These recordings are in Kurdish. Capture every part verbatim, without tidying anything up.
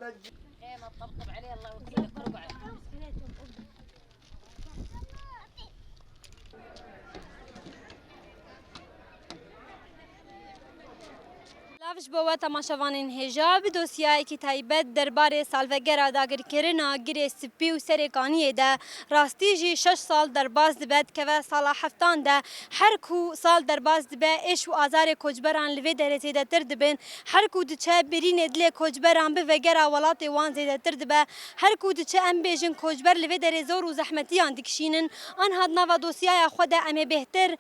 Lav ji bo we temaşevanên hêja bi dosyayekî taybet derbarê salvegera dagirkirina Girê Spî û Serê Kaniyê de. Rastî jî şeş sal derbas dibe, dikeve sala heftan de. Her ku sal derbas dibe, êş û azarê koçberan li vê derê zêdetir dibin. Her ku diçe, birînê dilê koçberan bi vegera welatê wan zêdetir dibe. Her ku diçe, em bêjin, koçber li vê derê zor û zehmetiyan dikişînin. Anha di nava dosyaya xwe de em ê bêhtir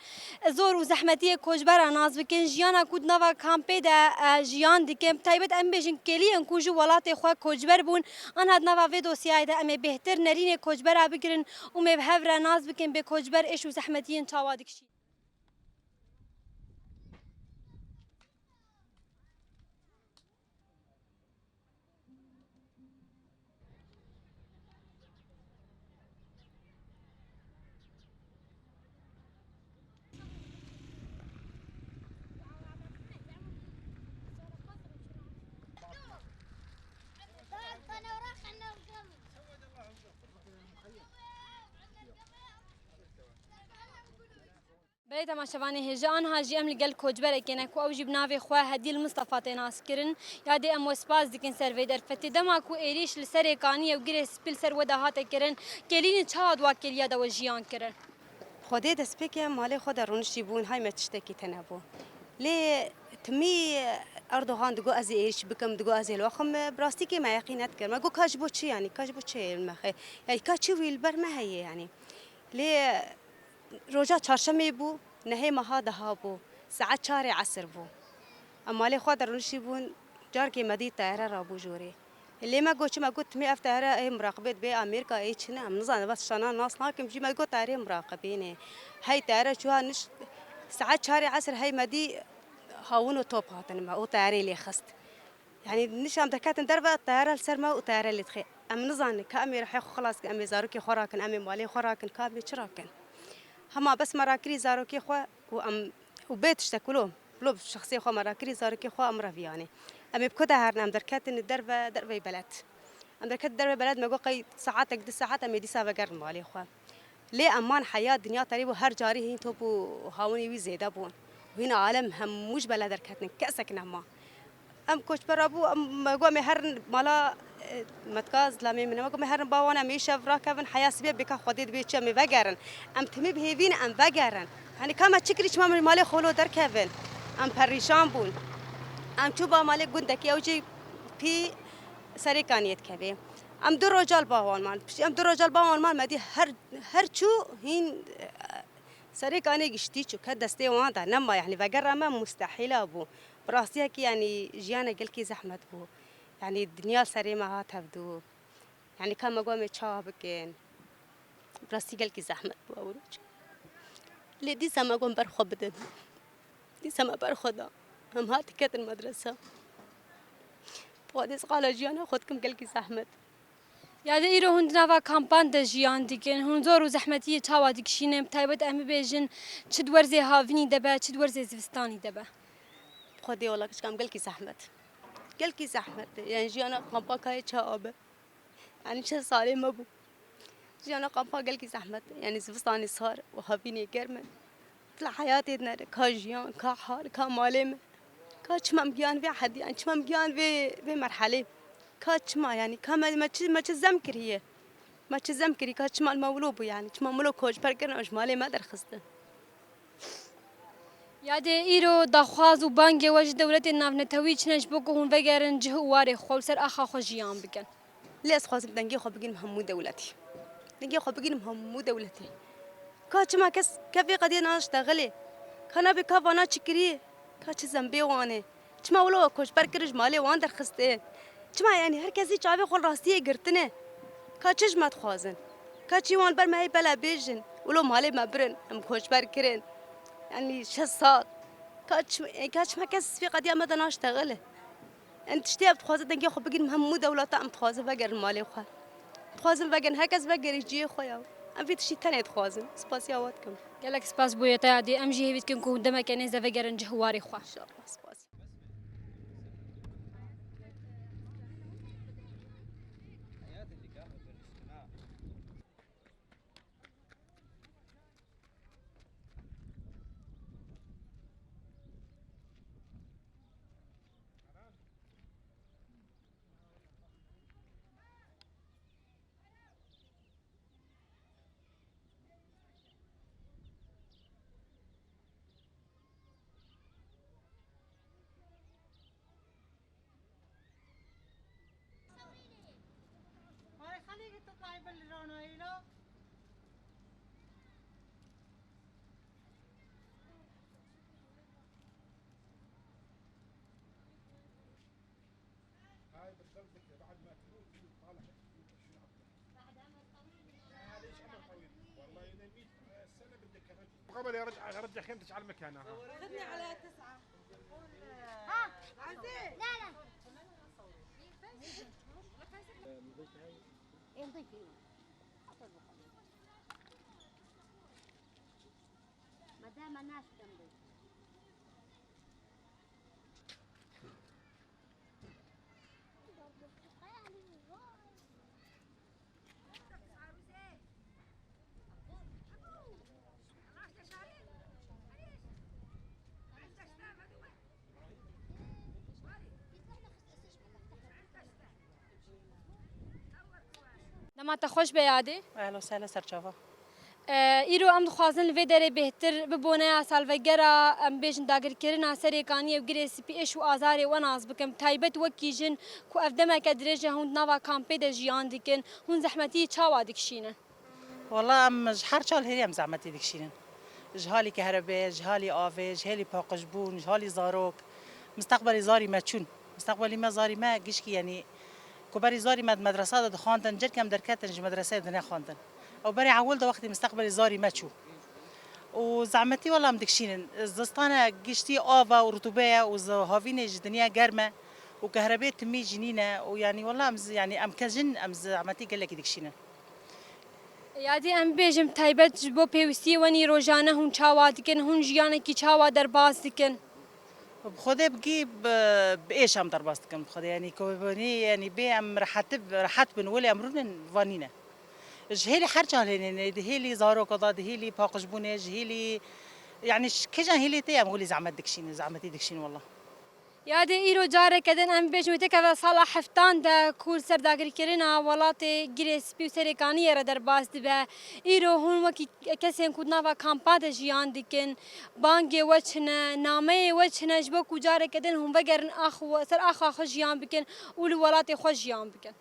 zor û zehmetiyê koçbera nas bikin, jiyana ku di nava kampê de, e, jiyan dikin. Bi taybet em bêjin kêliyên ku ji welatê xwe koçber bûn. Anha di nava vê dosyayê de em ê bêhtir nerînê koçbera bigirin û em ê bi hev re nas bikin bê koçber êş û zehmetiyên çawa dikişînin. Belê temaşevanê hêja, anha jî em li gel koçberekê ne ku ew jî bi navê xwe Hedîl Mistefa tê naskirin. Yadê em we spas dikin ser vê derfetê. Dema ku êrîş li Serê Kaniyê û Girê Spî li ser we de hate kirin, kêlînî çawa di wa kêliya de we jiyan kirin? Xwedê destpêkê em malê xwe de rûniştî bûn, hay me tiştekî tune bû. Lê timî Erdogan digot ez ê êrîş bikim, digot ez ê li we xim, bi rastî kê me yeqîn nedikir. Me got ka ji bo çi yanî, ka ji bo çi ê li me xê? Yanî ka çi wî li ber me heye yanî? Lê Roja çarşemê bû, nehê meha deha bû, saet çarê esir bû. Em malê xwe de rûniştî bûn, carkê me dît teyare rabû jorê. Lê me got çi, me got timê ev teyare ê muraqibê dibe Amerîka ê çi ne, em nizanin, ez tiştana nas nakim jî, me got teyarê muraqibê ne. Hey teyare çû ha nişt, saet çarê esir hey me dî hawin û top hatin me, û teyarê lê xist. Yanî nişa em derketin derve, teyare li ser me û teyare lê dixê. Em nizanin ka em ê rihê xwe xilas kin, em ê zarokê xwe rakin, em ê malê xwe rakin, ka em ê çi rakin? Hema bes me rakirî zarokê xwe û em û bê tiştek wilo, wilo bi şexsê xwe me rakirî zarokê xwe em reviyanê. Em ê bi ku de herin, em derketin derve, derveyî beled. Em derketin derveyî beled, me got qey saetek, du saet em ê dîsa vegerin malê xwe. Lê em man heya dinya terî bû, her carî hîn top û hawinê wî zêde bûn. Hîn alem hemû ji bela derketin, kesek nema. Em koçbera bû, em, me got em ê herin mala, e, me dika zilamê min, me got em ê herin ba wan, em ê îşev rakevin, heya sibê bêka Xwedê dibê çi em ê vegerin. Em timî bi hêvî ne em vegerin. Yanî ka me çi kirî çima em malê xwe lo derkevin. Em perîşan bûn. Em çû ba malê gundekê ew jî pî Serê Kaniyê dikevê. Em du roja li ba wan man. Piştî em du roja li ba wan man, me dî her, her çû hîn, e, Serê Kaniyê giştî çû, ke destê wan de nema, yanî vegera me mustehîla bû. Bi rastiyekî, yanî jiyana gelkî zehmet bû. Yanî dinya serê me hat hevdû. Yanî ka me got em ê çawa bikin. Bi rastî gelkî zehmet bû ew roj. Lê dîsa me got em ber xwe bidin. Dîsa me ber xwe da. Em hat diketin medresa. Xwedê qala jiyana xwe dikim gelkî zehmet. Yadê îro hûn di nava kampan de jiyan dikin. Hûn zor û zehmetiyê çawa dikişînin? Bi taybet em bibêjin, çi di werzê havînî de be, çi di werzê zivistanî de be. Xwedê wela kişka em gelkî zehmet. Gelkî zehmet e. Yanî jiyana kampa kayê çawa be. Yanî çend salê me bû. Jiyana kampa gelkî zehmet e. Yanî zivistanê sar û havînê germ e. Bila heyatê dinere, ka jiyan, ka hal, ka malê me. Ka çima em giyan vê hedî, yanî çima em giyan vê, vê merhelê. Ka çima, yanî ka me, me çi, me çi zem kiriye. Me çi zem kirî, ka çima li me wilo bû, yanî çima wilo koçber kirin, ji malê me derxistin. Yadê îro daxwaz û bangê we ji dewletên navnetewî çi ne ji bo ku hûn vegerin cih û warê xwe û li ser axa xwe jiyan bikin? Lê ez dixwazim dengê xwe bigînim hemû dewletê. Dengê xwe bigînim hemû dewletê. Ka çima kes, ke vê qediyê naştexilê? Ka nabê ka vana çi kirî? Ka çi zembê wan e? Çima wilo we koçber kirin ji malê wan derxistin? Çima yanî her kesî çavê xwe li rastiyê girtine? Ka çi ji me dixwazin? Ka çi wan ber me hey bela bêjin? Wilo malê me birin, em koçber kirin. Yanî şeş sal. Ka çi, ka çima kes vê qediya me de naştexile? Em tiştê ev dixwaze dengê xwe bigrin, hemû dewleta em dixwaze vegerin malê xwe. Dixwazin vegerin, her kes vegerî cihê xwe ya. Em vê tiştî tenê dixwazin. Spasiya we dikim. Gelek spas bo yetaya dê. Em jî hêvî dikin ku hûn demeke nêz de vegerin cih û warê xwe. Înşallah, spas. هاي بتضل ذكرى بعد ما تموت، هي طالع شنو عملت؟ معليش، عمر طويل. والله إذا مية سنة بدك كمان. قبل يرجع، يرجع خيمتك على مكانها. خذني على تسعة. ها. عزيز. لا، لا. إيه، نضيف هنا. حط البقرة. ما دام الناس جنبي. Dema te xweş be Yadê. Ehla sehla serçava. E, îro em dixwazin li vê derê bêhtir bi boneya salvegera, em bêjin dagirkirina Serê Kaniyê û Girê Spî êş û azarê we nas bikin. Bi taybet wekî jin ku ev demeke dirêj e hûn di nava kampê de jiyan dikin, hûn zehmetî çawa dikişînin? Wela em ji her çal hêrî em zehmetî dikişînin. Ji halî kehrebe, ji halî avê, ji hêlî paqijbûn, ji halî zarok. Misteqbelî zarî me çûn. Misteqbelî me zarî me gişkî, yanî ku berî zarî me di medresa de dixwandin, cerkî em derketin ji medreseyê dinexwandin. Ew berê ewil de wextî misteqbelî zarî me çû. Û zehmetî wela em dikişînin. Zistane giştî av e û rutûbe ye û zi-, havînê ji dinya germ e û kehrebê timî jî nîne û yanî wela em zi-, yanî em kes jin em zehmetî gelekî dikişînin. Yadî em bibêjin bi taybet ji bo pêwîstiyê wenî rojane hûn çawa dikin, hûn jiyanekî çawa derbas dikin? Bi Xwedê bigî bi, bi êş em derbas dikin bi Xwedê. Yanî ku bibînî, yanî bê em rehetib-, rehet bin, welê em rûnin va nîne. Ji hêlî her çal hênê, di hêlî zaroka de, di hêlî paqijbûnê, ji hêlî, yanî ji kêjan hêlê tê em welî zehmet dikişînin, zehmetî dikişînin wela. Yadê îro careke din em bibêjin wê têkeve sala heftan de ku li ser dagirkirina welatê Girê Spî û Serê Kaniyê re derbas dibe. Îro hûn wekî kesên ku di nava kampa de jiyan dikin, bangê we çi ne, nameyê we çi ne, ji bo ku careke din hûn vegerin ax-, ser axa xwe jiyan bikin û li welatê xwe jiyan bikin?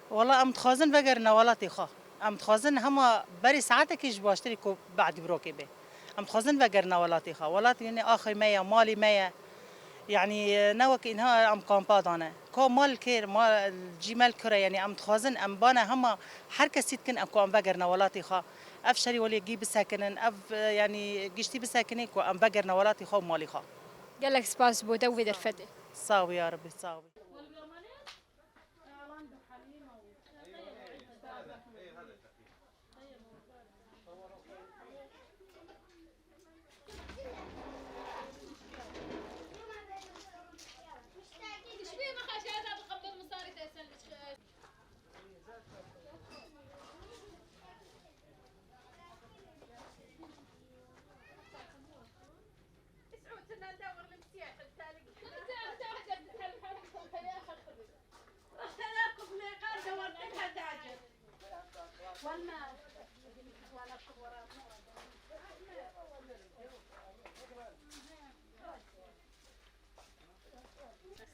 Wela em dixwazin vegerine welatê xwe. Em dixwazin hema berî saetekî ji baştirî ku badî birokê bê. Em dixwazin vegerine welatê xwe. Welat yanî axê me ye, malê me ye. Yanî ne wek înha em kampa dane. Ka mal kêr, mal cî mel kure, yanî em dixwazin em bane hema her kesî dikin em ku em vegerine welatê xwe. Ev şerî welê gî bisekinin, ev, yanî giştî bisekinê ku em vegerine welatê xwe û malê xwe. Gelek spas ji bo te û vê derfetê. Sax bî ya Rebî, sax bî.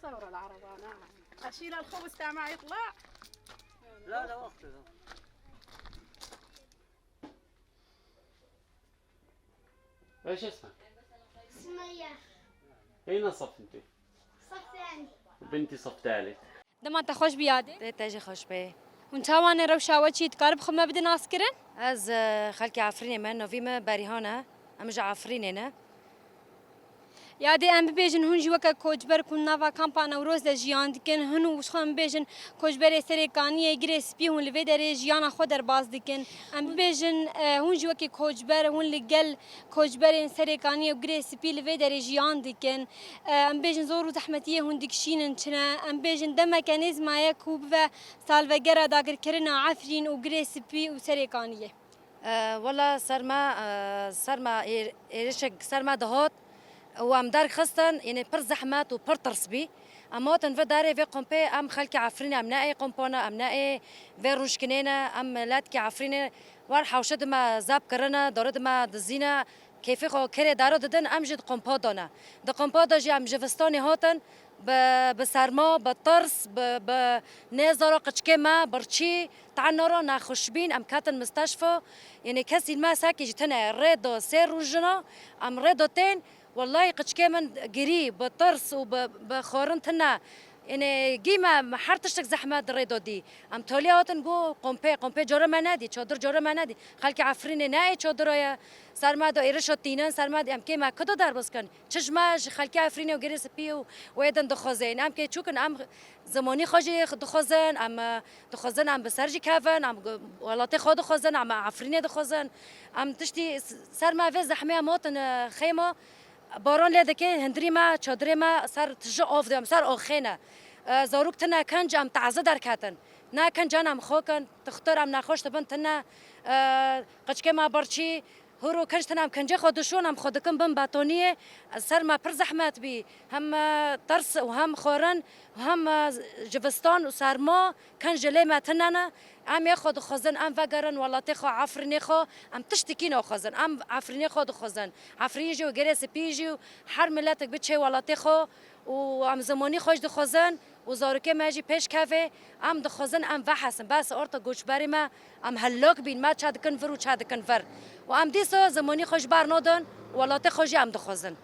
صور العربة، نعم. أشيل الخبز تاع ما يطلع. لا، لا، وقت. ايش اسمك؟ سمية. اين صف انت؟ صف ثاني. بنتي صف ثالث. Dema te xweş bî Yadê. Te, te jî xweş be. Hûn çawa ne, rewşa we çi ye? Dikarib xwe me bide naskirin? Ez, e, xelkê Efrînê me, navî me Berîhan e. Em ji Efrînê ne. Yadê em bibêjin hûn jî weke koçber ku nava kampa Newroz de jiyan dikin, hin û ji xwe em bibêjin koçberê Serê Kaniyê, Girê Spî, hûn li vê derê jiyana xwe derbas dikin. Em bibêjin, e, hûn jî wekî koçber, hûn li gel koçberên Serê Kaniyê û Girê Spî li vê derê jiyan dikin. E, em bêjin zor û zehmetiyê hûn dikişînin çi ne. Em bêjin demeke nêz maye ku bibe salvegera dagirkirina Efrîn û Girê Spî û Serê Kaniyê. E, wela ser me, e, ser me êr-, êrişek ser me dihat û em derxistin, yanî pir zehmet û pir tirs bî. Em hatin vê derê vê kompê, em xelkê Efrînê, em ne ê kompa ne, em ne ê vê rûniştinê ne, em miletkê Efrînê, wer hewşe di me zeb kirine, dore di me dizîne, kêfê xwe kerê dare didin, em jî di kompa de ne. Di kompa de jî em ji vistanê hatin, Bi, bi serma, bi tirs, bi, bi nêzara qiçkê me, birçî, tena ra nexweş bîn, em ketin misteşfa. Yanî kesî me sekî jî tine rê do sê rojina, em rê do tên, wellahî qiçkê min girî, bi tirs û bi, bi xwarin tine. Yanî gî me, me her tiştek zehmet rê do dî. Em tolî hatin got, kompê, kompê cara me nedî, çadir cara me nedî. Xelkê Efrînê ne ê çadira ye. Ser me de êrişa tînin, ser me de em kê me kudo derbas kin. Çi ji me ji xelkê Efrînê û Gerê Spî û wê din dixwazin. Em kê çûkin, em zimanî xwe jî dixwazin, em, e, dixwazin em bi ser jî kevin, em welatê xwe dixwazin, em Efrînê dixwazin. Em tiştî s-, ser me vê zehmê em hatin, e, xeyma, baran lê dike, hundirî me, çadirê me ser tije av de, em ser axê ne. E, zarok tine kenc, em taze derketin. Ne kencan em xwe kin, tixtir em nexweş dibin tine, e, qiçkê me birçî, hûr û kinc tine em kincê xwe dişon, em xwe dikin bin betoniyê, ser me pir zehmet bî. Hem, e, tirs û hem xwarin, hem, e, jivistan û serma, kinc ji lê me tine ne. Em yê xwe dixwazin, em vegerin welatê xwe, Efrînê xwe, em tiştekî naxwazin. Em Efrînê xwe dixwazin. Efrîn jî û Gerê Spî jî û her miletek biçe welatê xwe û em zimanî xwe jî dixwazin. û zarokê me jî pêş kevê, em dixwazin em vehesin. Bes orta koçberî me, em helok bîn, me çe dikin vir û çe dikin vir. Û em dîsa zimanî xwe ji ber nadin, welatê xwe jî em dixwazin.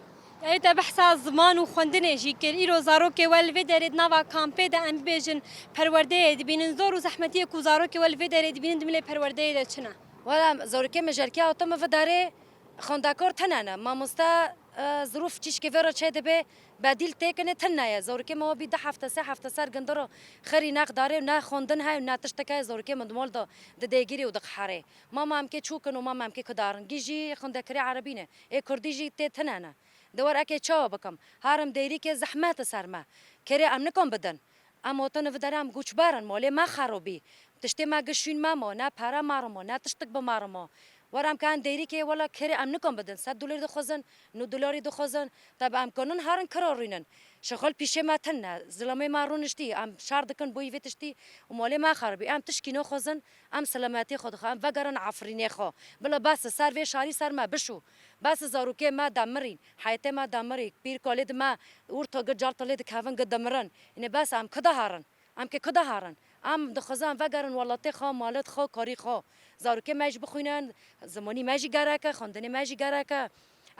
Yanî te behsa ziman û xwendinê jî kir. Îro zarokê we li vê derê di nava kampê de em bibêjin perwerdeyê dibînin. Zor û zehmetiyê ku zarokê we li vê derê dibînin di milê perwerdeyê de çi ne? Wela zarokê me ji erkê hatin min vê derê, xwendekar tune ne. Mamoste, e, zirûf çîşkê vê re çêdibe, bedîl têkine tune ye. Zarokê me wabî du hefte, sê hefte ser gundira xerî nexdarê û ne xwendin heye û ne tiştek heye, zarokê me di mal de didêgirî û diqeherê. Mama em kê çûkin û mama em kê kudarin. Gî jî xwendekarê erebî ne. Ê kurdî jî tê tune ne. De wer ekê çawa bikim? Herim dêrîkê zehmet e ser me. Kerê em nikan bidin. Em hatin vê derê em koçber in, malê me xerabî. Tiştê me gi şûn me ma, ne pere me re ma, ne tiştik bi me re ma. Wer em ke en dêrîkê wela kerê em nikan bidin. Sed dolarî dixwazin, nod dolarî dixwazin. Tabi em kanin herin kira rûnin. Şixul pîşê me tune, zilamê me rûniştî, em şer dikin boyî vê tiştî û malê me xerabî. Em tişkî naxwazin, em selametiyê xwe dixwazin, em vegerin Efrînê xwe. Bila bes e, ser vê şarî ser me bişû. Bes e, zarokê me demirîn, heyetê me demirî, pîr kalê di me orta gi carta lê dikevin gi dimirin. Înê bes e, em kuda herin? Em kê kuda herin? Em dixwazin em vegerin welatê xwe, malet xwe, karî xwe. Zarokê me jî bixwînin, zimanî me jî gerek e, xwendinê me jî gerek e.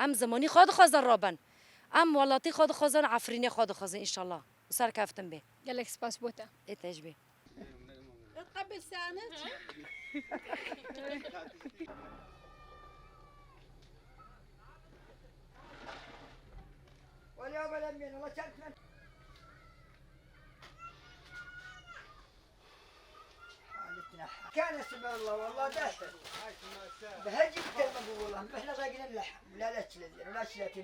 Em zimanî xwe dixwazin rabin. Em welatî xwe dixwazin, Efrînê xwe dixwazin înşallah. Û serkeftin bê. Gelek spas bo te. Ê te jî bê. كان سبحان الله والله داخل. بهجي بكلمة بقول الله، احنا باقيين نلحق، لا لا تشلت، لا تشلت.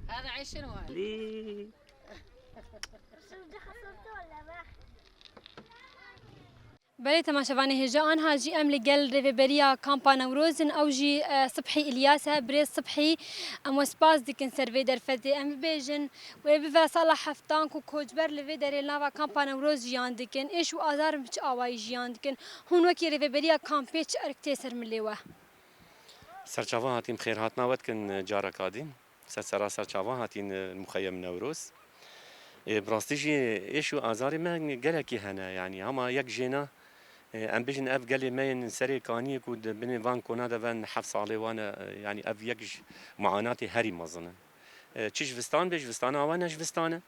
هذا عيش شنو هذا؟ Belê temaşevanê hêja, anha jî em li gel rêveberiya Kampa Newroz in, ew jî, e, Sibhî Îlyas e, birêz Sibhî. Em we spas dikin ser vê derfetê. Em bibêjin, wê bive sala heftan ku koçber li vê derê li nava Kampa Newroz jiyan dikin. Êş û azar bi çi awayî jiyan dikin? Hûn wekî rêveberiya kampê çi erk tê ser milê we? Serçava hatîn, xêrhatina we dikin careka din. Ser sera serçava hatîn, e, Muxeyyem Newroz. E, bi rastî jî êş û azarê me gelekî hene, yanî hema yek jê ne, e, em bijin ev gelê me yên serê kaniyê ku di binê van kona de ven heft salê wan e, e, yanî ev yek ji muanatê herî mezin in. E, çi ji vistan bê, ji vistana wan ne ji vistan e.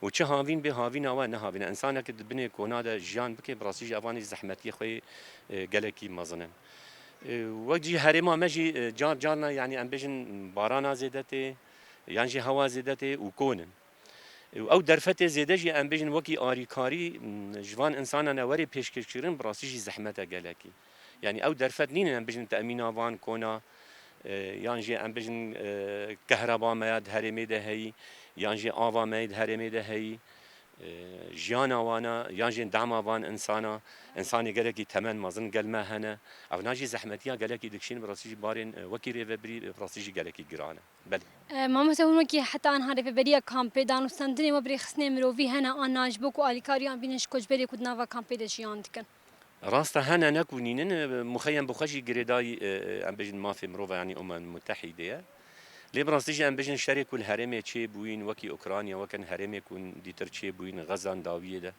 Û çi havîn bê, havîna we ne havîn e. Însanek di binê kona de jiyan bike, bi rastî jî evanî zehmetiyê xwe yê, e, gelekî mezin in. E, wek jî herêma me jî, e, car carna, yanî em bêjin barana zêde tê, yan jî hewa zêde tê û kon in. E, û ew derfetê zêde jî em bêjin wekî arîkarî, m, ji van însanan e were pêşkêşkirin, bi rastî jî zehmet e gelekî. Yanî ew derfet nînin em bijin temîna van kona, e, yan jî em bijin, e, kehreba me ya di herêmê de heyî, yan jî ava me yê di herêmê de heyî. E, jiyana wana, yan jî dema van insana, insanê gelekî temen mezin gel me hene. Evna jî zehmetiya gelekî dikişîn, bi rastî jî barên, e, wekî rêvebirî, bi rastî jî gelekî giran e. Belê. E, mamoste, hûn wekî heta anha rêveberiya kampê, danûstandinê we bi rêxistinê mirovî hene an na ji bo ku alîkariyan bînin ji koçberê ku di nava kampê de jiyan dikin? Rast e, hene ne ku nînin, e, muxeyyem bi xwe jî girêdayî, e, e, em bêjin mafê mirova, yanî Umem Mutehîdê ye. Lê bi rastî jî em bêjin şerê ku li herêmê çêbûyîn, wekî Ukrayna, weke herêmê ku dîtir çêbûyîn, Xezan dawiyê de.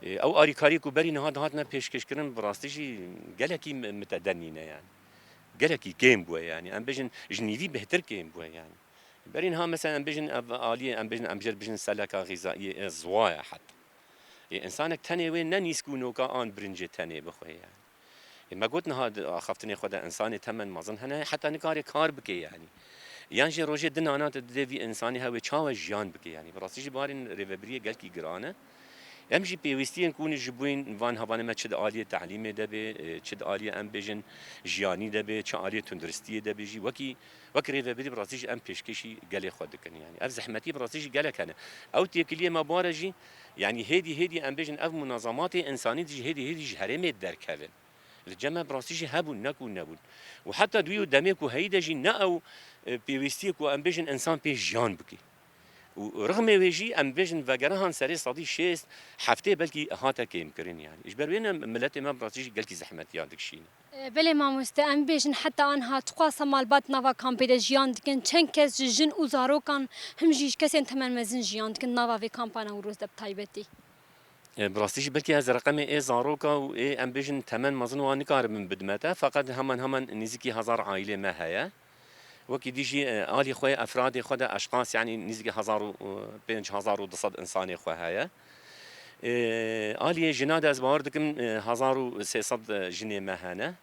E, ew alîkarî ku berî niha dihatine pêşkêşkirin, bi rastî jî gelekî mi-, mitedenî ne yani. Gelekî kêm bûye yani. Em bêjin ji nîvî bêhtir kêm bûye yani. Berî niha mesela em bêjin ev aliyê, em bêjin, em jê bêjin seleka xîzayiyê, e, ziwa ye heta. Ê, însanek tenê wê ne nîsk û noka an birincê tenê bixwe yani. Ê, me got niha di axaftinê xwe de însanê temen mezin hene, heta nikare kar bike yani. Yan jî rojê di nana te didê vî însanê hewe çawa jiyan bike yani. Bi rastî jî barên rêvebiriyê gelkî giran e. Em jî pêwîstiyên ku hûn ji bûyîn van hevanê me çi di aliyê telîmê de be, e, çi di aliyê em bêjin jiyanî de be, çi aliyê tunduristiyê de be jî wekî Wek rêvebirî bi rastî jî em pêşkêşî gelê xwe dikin. Yanî ev zehmetî bi rastî jî gelek hene. Ew têkiliyê me bi ware jî, yanî hêdî hêdî em bêjin ev munazematê însanî jî hêdî hêdî ji herêmê derkevin. Li cem me bi rastî jî hebûn, ne ku nebûn. Û heta di wî demê ku heyî de jî ne ew, e, pêwîstiyê ku em bêjin însan pê jiyan bike. Û rixmê wê jî em bêjin vegerihan serê sedî şêst heftê belkî hate kêmkirin yanî. Ji ber wê ne miletê me bi rastî jî gelkî zehmetiya dikişîne. E, belê mamoste, em bêjin heta anha çiqasa malbat nava kampê de jiyan dikin, çend kes ji jin û zarokan him jî ji kesên temen mezin jiyan dikin nava vê kampa Newroz de bi taybetî? E, bi rastî jî belkî ez reqemê ê zaroka û ê em bêjin temen mezin wan nikaribim bidime te, feqet heman heman nêzîkî hezar aîlê me heye. Wekî dî jî, e, alî xwe efradê xwe de eşqas, yanî nêzîkî hezar û, e, pênc hezar û du sed însanê xwe heye. E, aliyê jina de ez bawer dikim, e, hezar û sê sed jinê me hene.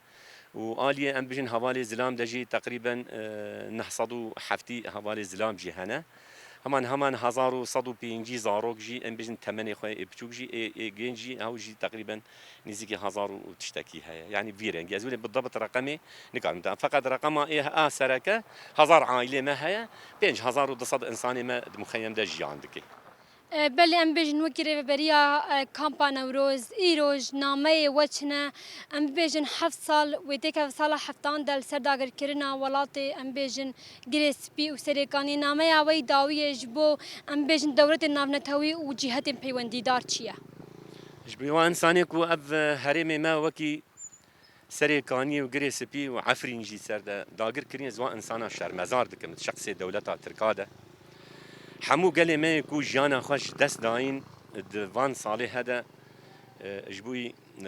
Û aliyê em bijin hevalê zilam de jî teqrîben, e, neh sed û heftî hevalê zilam jî hene. Heman heman hezar û sed û pêncî zarok jî, em bijin temenê xwe ê biçûk jî, ê, ê gênc jî, ew jî teqrîben nêzîkî hezar û tiştekî heye. Yanî vî rengî. Ez wê bi debit reqemê nikarim te. Feqet reqema ê a sereke hezar aîlê me heye, pênc hezar û du sed însanê me di muxeyem de jiyan dike. E, belê em bêjin wekî rêveberiya, e, Kampa Newroz, îroj nameyê we çi ne? Em bibêjin heft sal, wê têkeve sala heftan de li ser dagirkirina welatê, em bêjin Girê Spî û Serêkaniyê, nameya we yî dawî ye ji bo, em bêjin, dewletên navnetewî û cîhetên peywendîdar çi ye? Ji bo wan însanê ku ev, e, herêmê me wekî Serê Kaniyê û Girê Spî û Efrîn jî ser de dagir kirîn, ez wan însana şermezar dikim di şexsê dewleta Tirka de. Hemû gelê me yê ku jiyana xwe ji dest dayîn di van salê he de, e, ji bo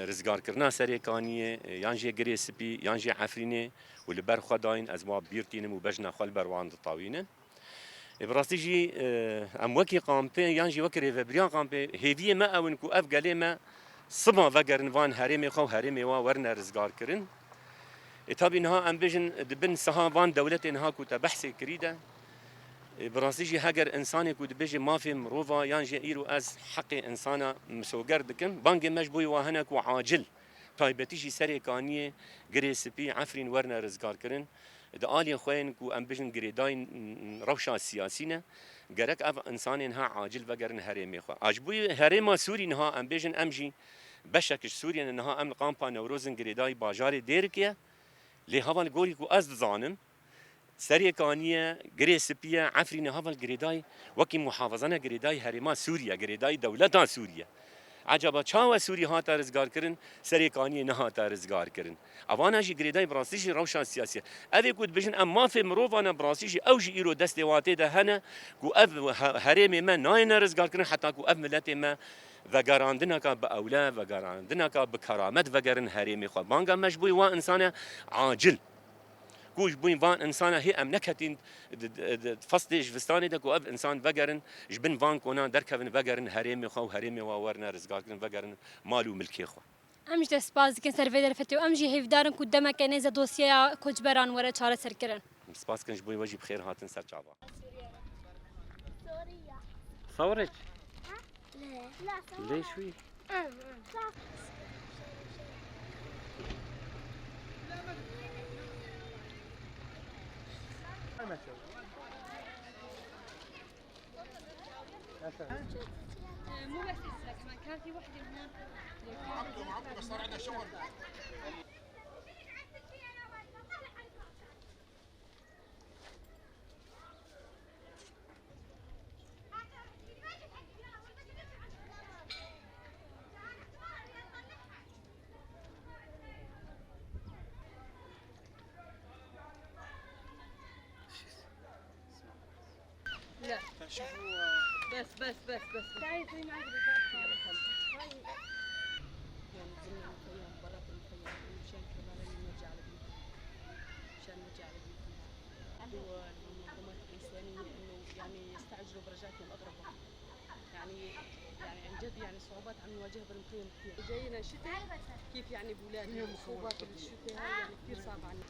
rizgarkirina Serê Kaniyê, e, yan jê Girê Spî, yan jê Efrînê û li ber xwe dayîn, ez wa bîr tînim û bejna xwe li ber wan ditawînin. Ê, bi rastî jî, e, em wekî kampê yan jî wekî rêvebiriya kampê hêviyê me ew in ku ev gelê me siba vegerin van herêmê xwe û herêmê wa werine rizgarkirin. Ê, tabî niha em bêjin di bin siha van dewletê niha ku te behsê kirî de, ê, bi rastî jî heger însanê ku dibêje mafê mirova yan jî îro ez heqê însana misoger dikim, bangê me ji bo wa hene ku acil, taybetî jî Serê Kaniyê, Girê Spî, Efrîn werine rizgarkirin. Di aliyê xwe yên ku em bijin girêdayî rewşa siyasî ne, gerek ev însanên ha acil vegerin herêmê xwe. A ji bo herêma Sûrî niha em bêjin em jî beşek ji Sûriyê ne, niha em li kampa Newroz in girêdayî bajarê Dêrikê ye. Lê heval gorî ku ez dizanim, Serê Kaniyê, Girê Spî ye, Efrînê heval girêdayî wekî muhafazane girêdayî herêma Sûrî ye, girêdayî dewleta Sûrî ye. Ecaba çawa Sûrî hate rizgarkirin, Serê Kaniyê nehate rizgarkirin? Evana jî girêdayî bi rastî jî rewşa siyasî ye. Ev ê ku dibêjin em mafê mirovan e, bi rastî jî ew jî îro destê wan tê de hene ku ev he-, herêmê me nayêne rizgarkirin heta ku ev miletê me vegerandineka bi ewle, vegerandineka bi keramet vegerin herêmê xwe. Banga me ji bo wan însane acil. Ku ji bo van însana hê em neketîn di, di, di feslê jivistanê de ku ev însan vegerin, ji bin van konan derkevin, vegerin herêmê xwe û herêmê wa werine rizgarkirin, vegerin mal û milkê xwe. Em ji te spas dikin ser vê derfetê û em jî hêvdar in ku demeke nêze dosyeya koçberan were çareserkirin. Em spas dikin, ji bo we jî bi xêr hatin ser çava. Sawirê çi? Lê şûyî. مو بس إسراء، كمان كان في وحدة هناك. لا. فشوفوا، آه، بس، بس، بس، بس، بس. تعالي، خليني معك بالتليفون. هاي. يعني، زلنا المخيم، برات المخيم، مشان كمان نرجع لبيتنا. مشان نرجع لبيتنا. دول ومنظمات إنسانية إنه، يعني، يستعجلوا برجعتنا الأغرب. يعني، يعني، عن جد، يعني، صعوبات عم نواجهها بالمخيم كثير. جاينا شتاء، كيف، يعني، بولادنا، صعوبات الشتاء هاي، يعني، كثير صعبة علينا.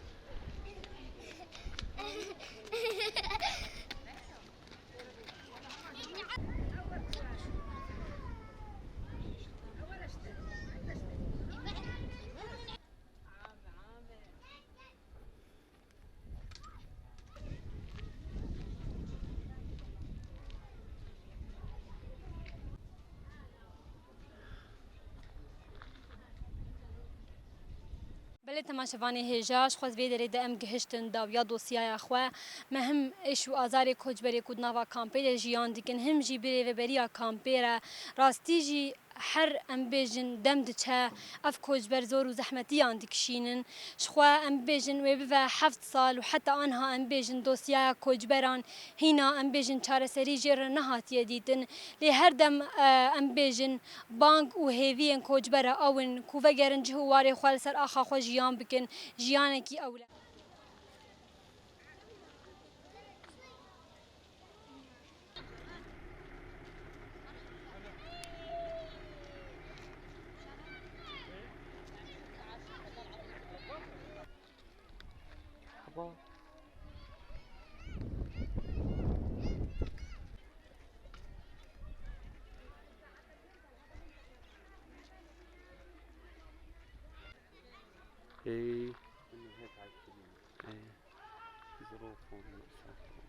Belê temaşevanê hêja, ji xwe vê derê de em gihiştin dawiya dosyaya xwe. Me him êş û azarê koçberê ku di nava kampê de jiyan dikin, him jî bi rêveberiya kampê re rastî jî her, em bêjin, dem diçe, ev koçber zor û zehmetiyan dikişînin. Ji xwe, em bêjin, wê bibe heft sal û heta anha, em bêjin, dosyaya koçberan hîna, em bêjin, çareserî jê re nehatiye dîtin. Lê her dem, e, em bêjin, bang û hêviyên koçbera ew in ku vegerin cih û warê xwe, li ser axa xwe jiyan bikin, jiyanekî ewle. إيه. إنه هيك عايشين. إيه. ظروفهم ومأساتهم.